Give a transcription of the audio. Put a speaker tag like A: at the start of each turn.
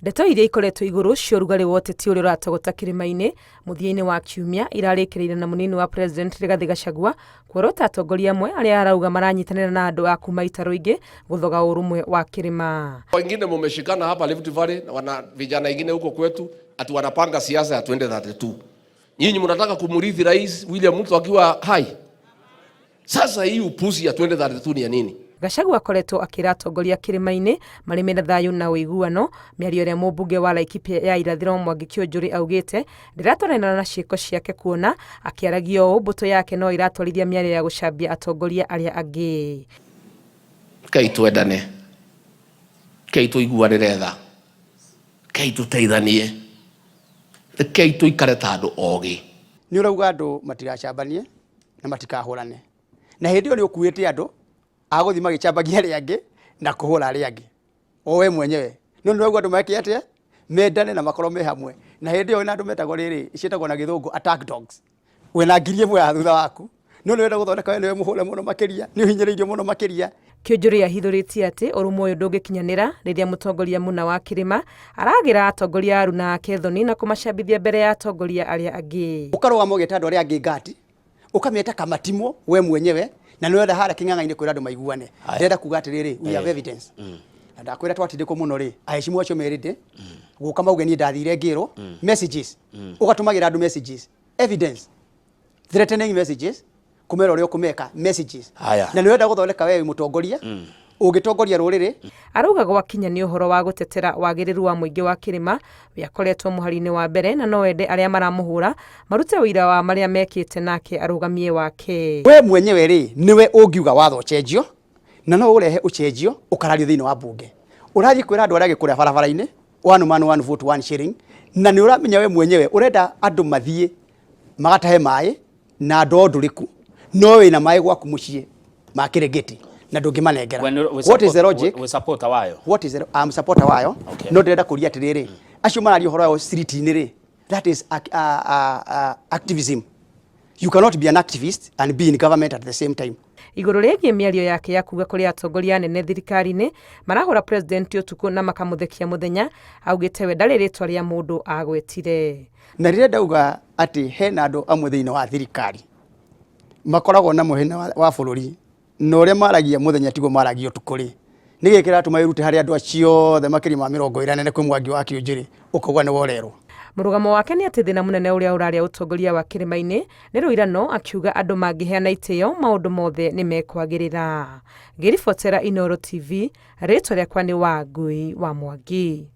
A: Ndeto iria ikoretwo igũrũ cia ũrugarĩ wa ũteti ũrĩa ũratogota kĩrĩma-inĩ mũthia-inĩ wa kiumia irarĩkĩrĩire na mũnini wa President Rigathĩ Gachagua kuorota atongoria amwe arĩa arauga maranyitanĩra na andũ a kuma itarũ ingĩ gũthoga ũrũmwe wa kĩrĩma.
B: Wengine mumeshikana hapa Rift Valley na wana vijana wengine huko kwetu ati wanapanga siasa ya 2032. Nyinyi mnataka kumrithi Rais William Ruto akiwa hai? Sasa hii upuzi ya 2032 ni ya nini?
A: Gachagua akoretwo akĩra atongoria kĩrĩma-inĩ marĩme na thayũ na ũiguano, mĩario ĩrĩa mũmbunge wa Laikipia ya irathĩro Mwangi Kĩũnjũrĩ augĩte ndĩratwarana na ciĩko ciake kuona akĩaragia ũũ mbũtũ yake no ĩratwarithia mĩario ya gũcambia atongoria arĩa angĩ.
B: Rekei twendane, rekei tũiguanĩre tha, rekei tũteithanie, rekei tũikare ta andũ ogĩ.
C: Nĩ ũrauga andũ matigacambanie na matikahũrane, na hĩndĩ ĩyo nĩ ũkuĩte andũ a gũthiĩ magĩcambagia arĩa angĩ na kũhũra arĩa angĩ, o we mwenyewe. No nĩ ũrauga andũ meke atĩa? Mendane na makorwo me hamwe. Na hĩndĩ ĩyo wĩna andũ metagwo rĩrĩ, ciĩtagwo na gĩthũngũ attack dogs. Wĩna 1000 ya thutha waku, no nĩ ũrenda gũthondeka we nĩwe mũhũre mũno makĩria, nĩ ũhinyĩrĩirio mũno makĩria.
A: Kĩũnjũrĩ ahithũrĩtie atĩ ũrũmwe ũyũ ndũngĩkinyanĩra rĩrĩa mũtongoria mũna wa kĩrĩma aragĩra atongoria aruna ake thoni na kũmacambithia mbere ya atongoria arĩa angĩ.
C: Ũkarũgama ũgeta andũ arĩa angĩ ngati, ũkameta kamatimwo we mwenyewe, na nĩ ũrenda harĩa kĩng'ang'a-inĩ kwĩra andũ maiguane. Ndĩrenda kuga atĩrĩrĩ, we have evidence. Na ndakwĩra twatindĩkwo mũno rĩ, aheshimu acio merĩndĩ gũka mauge niĩ ndathire ngĩrwo messages, ũgatũmagĩra andũ messages, evidence, threatening messages, kũmera ũrĩa ũkũmeka messages. Na nĩ ũrenda gũthondeka we wĩ mũtongoria, ũngĩtongoria rũrĩrĩ.
A: Arauga gwakinya nĩ ũhoro wa gũtetera wagĩrĩru wa mũingĩ wa kĩrĩma, we akoretwo mũhari-inĩ wa mbere na no ende arĩa maramũhũra marute ũira wa marĩa mekĩte nake arũgamie wake.
C: We mwenyewe rĩ, nĩwe ũngiuga watho ũcenjio, na no ũrehe ũcenjio ũkarario thĩinĩ wa mbunge. Ũrathiĩ kwĩra andũ arĩa angĩ kũrĩa barabara-inĩ, one man one vote one shilling, na nĩ ũramenya we mwenyewe ũrenda andũ mathiĩ magatahe maĩ na ndoo ndũrĩku, no wĩna maĩ gwaku mũciĩ ma Kĩrĩngĩti na ndũngĩmanengera. What is the logic?
D: Wĩ supporter wayo?
C: What is the, I'm supporter wayo. No ndĩrenda kũria atĩrĩrĩ, acio mararia ũhoro wao street-inĩ rĩ, that is activism. You cannot be an activist and be in government at the same time.
A: Igũrũ rĩgiĩ mĩario yake ya kuga kũrĩ atongoria anene thirikari-inĩ marahũra president ũtukũ na makamũthekia mũthenya, augĩte we ndarĩ rĩtwa rĩa mũndũ agwetire.
C: Na rĩrĩa ndauga atĩ hena andũ amwe thĩinĩ wa thirikari makoragwo na mũhĩna wa bũrũri na ũrĩa maragia mũthenya tiguo maragia ũtukũ rĩ, nĩ gĩkĩ kĩratũma wĩrute harĩ andũ acio othe makĩria ma 40 nene kwĩ Mwangi wa Kĩũnjĩrĩ ũkauga nĩwe ũrerwo.
A: Mũrũgamo wake nĩ atĩ thĩna mũnene ũrĩa ũrarĩa ũtongoria wa kĩrĩma-inĩ nĩ rũirano, akiuga andũ mangĩheana itĩo maũndũ mothe nĩ mekwagĩrĩra. Ngĩribotera Inooro TV, rĩtwa rĩakwa nĩ Wangui wa Mwangi.